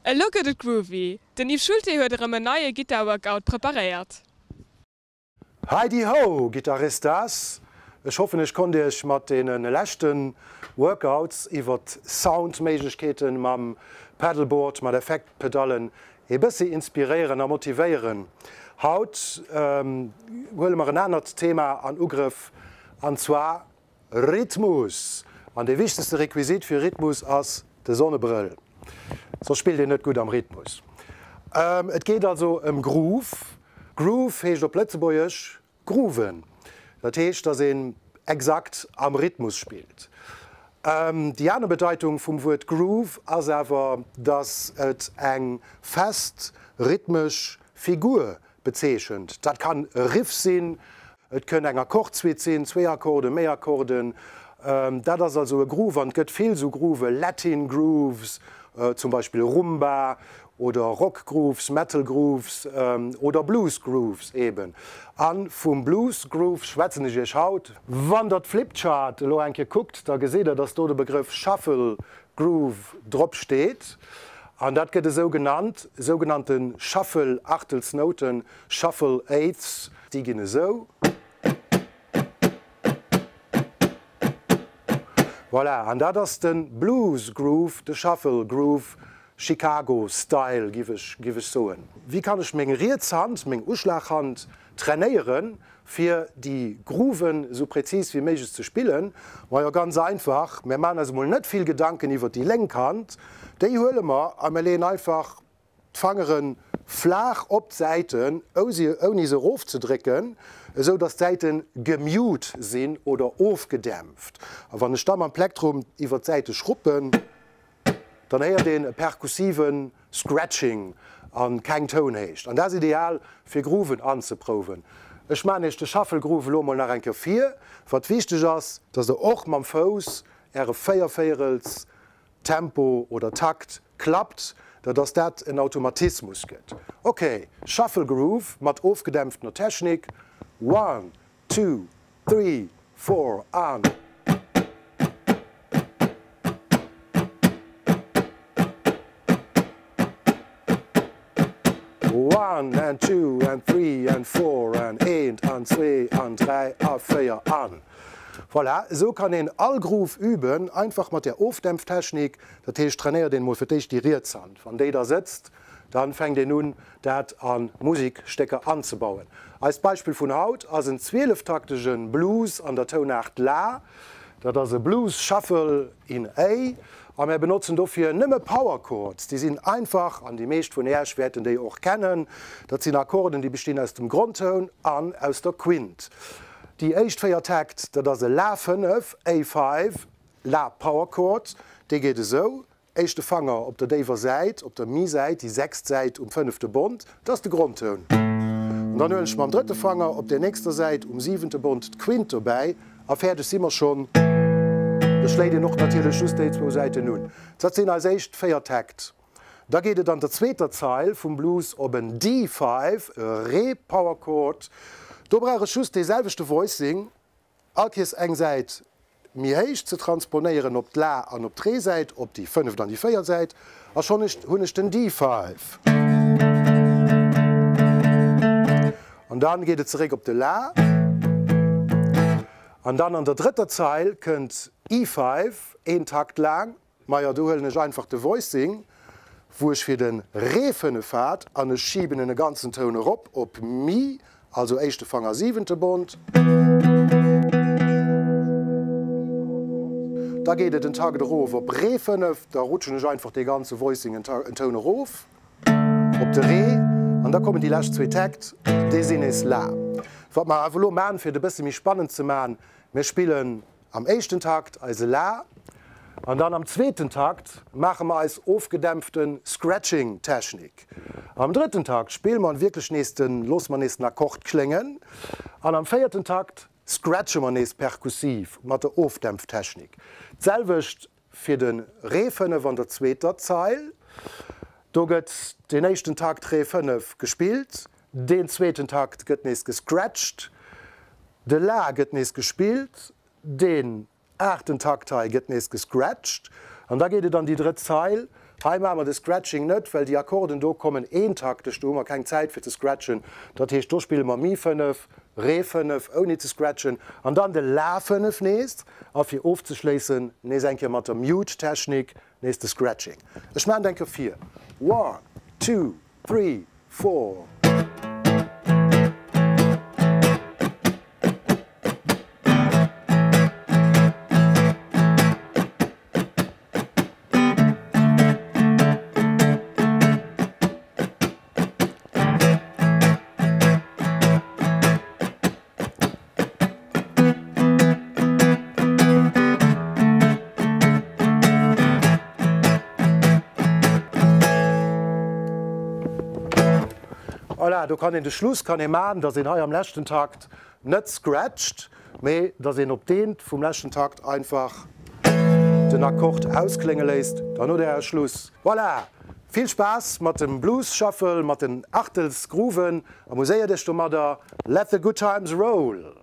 Elo gëtt et groovy! Den Yves Schulte huet erëm en neie Gittar-Workout preparéiert. Heidi ho Guitaristas! Ech hoffen ech konnt iech mat deene leschte Workouts iwwert Soundméiglechkeeten mam Pedalboard mat Effektpedallen ee bëssi inspiréieren a motivéieren. Haut huele mer en anert Thema an Ugrëff an zwar Rhythmus! An dee wichtegste Requisit fir Rhythmus ass de Sonnebrëll. Soss spillt een net gutt am Rhythmus. Et geet also ëm Groove. Groove heescht op Lëtzebuergesch grooven. Dat heescht, dass een exakt am Rhythmus spillt. Déi aner Bedeitung vum Wuert Groove ass awer, dass et eng fest rhythmesch Figur bezeechent. Dat kann e Riff sinn, et kënn eng Akkordsuite sinn, zwee Akkorden, méi Akkorden. Dat ass also e Groove an et gëtt vill esou Groove, Latin Grooves, zum Beispill Rumba, oder Rock Grooves, Metal Grooves oder Blues Grooves eben. A vum Blues Groove schwätzen ech iech haut. Wann der d'Flipchart elo eng Kéier kuckt, da gesitt der, dass do de Begrëff Shuffle Groove drop steet, an dat gëtt esou genannt, sougenannte Shuffle Achtelsnouten, Shuffle Eighths, déi ginn esou. Voilà, an dat ass de Blues Groove, de Shuffle Groove, Chicago Style giff ech giff ech soen. Wéi kann ech meng riets Hand, meng Uschlaghand trainéieren, fir déi Grooven esou präzis wéi méiglech ze spillen? Majo ganz einfach, mär maachen eis emol net vill Gedanken iwwert déi lénk Hand, déi huele mer a mir leeën einfach d'Fangere flaach op d'Säiten, ouni se erofzedrécken, esou dass d'Säite gemute sinn oder ofgedämpft. A wann ech da mam Plektrum iwwert d'Säite schruppen, dann héiert een e perkussive Scratching a keng Tounhéicht. An dat ass ideal fir Grooven anzeprouwen. Ech maachen iech de Shuffle Groove elo mol nach eng Kéier vir. Wat wichteg ass, dass der och mam Fouss äre Véiervéierels Tempo oder Takt klappt, da dass dat en Automatismus gëtt. Ok, Shuffle Groove mat ofgedämpftener Technik, One, two, three, four an. One and two and three and four and eent an zwee an dräi a véier an. Voilà, esou kann een all Groove üben, einfach mat der Ofdämpftechnik. Dat heescht, trainéiert een mol fir d'éischt déi riets Hand. Wann déi da sëtzt, dann fänkt een un, dat a Musikstécker anzebauen. Eist Beispill vun haut ass en zwieleftaktege Blues an der Tounaart La. Dat ass e Blues Shuffle in A a mär benotzen dofir nëmme Power Chords. Déi sinn einfach an déi meescht vun Äerch wäerten déi och kennen. Dat sinn Akkorden, déi bestinn aus dem Grondtoun an aus der Quint. Déi éischt 4 Täkt, dat ass e La 5, A5, La Power Chord, dee geet esou, Éischte Fanger op der déiwer Säit, op der Mi-Säit, déi sechst Säit um fënnefte Bond, dat ass de Grondtoun. An dann huelen ech mam drëtte Fanger op der nächster Säit um siwente Bond d'Quint dobäi a fäerdeg si mer schonn. Da schléit een och natierlech just déi zwou Säiten un. Dat sinn eis éischt 4 Täkt. Da geet et an der zweeter Zeil vum Blues op en D5, e Re-Power Chord. Do brauch ech just dee selwechte Voicing, all Kees eng Säit méi héich ze transponéieren op d'La an op d'Re-Säit, op déi fënneft an déi véiert Säit, a schonn hunn ech den D5. An dann geet et zeréck op de La. An dann an der drëtter Zeil kënnt E5, een Takt laang. Majo, do huelen ech einfach de Voicing, wou ech fir de Re 5 hat, an ech schiben en e ganzen Toun erop op Mi, also éischte Fanger siwente Bond. Da geet et en Takt erof op Re 5, da rutschen ech einfach dee ganze Voicing en Toun erof op de Re, an da kommen déi lescht zwee Täkt, déi sinn nees La. Wat mer awer elo man, fir et e bësse méi spannend ze man, mir spillen Am éischten Takt eise La an dann am zweeten Takt maache mer eis ofgedämpfte Scratching Technik. Am drëtten Takt spille mer wierklech nees den, loosse mer nees den Akkord kléngen an am véierten Takt scratche mer nees perkussiv mat der Ofdämpftechnik. D'selwecht fir de Re 5 an der zweeter Zeil. Do gëtt den éischten Takt Re 5 gespillt, deen zweeten Takt gëtt nees gescratcht, de La gëtt nees gespillt, deen aachten Takt hei gëtt nees gescratcht an da geet et an déi drëtt Zeil. Hei maache mer de Scratching net, well déi Akkorden do kommen eentaktesch, do hu mer keng Zäit fir ze scratchen. Dat heescht, do spille mer Mi 5, Re 5 ouni ze scratchen an dann de La 5 nees a fir ofzeschléissen nees eng Kéier mat der Mute-Technik nees de Scratching. Ech maachen et eng Kéier vir, One, two, three, four. Voilà, do kann een de Schluss kann ee man, dass een hei am leschten Takt net scratcht, mee dass een op deen vum leschten Takt einfach den Akkord ausklénge léisst, dann hutt Äre Schluss. Voilà! Vill Spaass mat dem Blues Shuffle, mat den Achtelsgrooven, amuséiert Iech domadder, let the good times roll!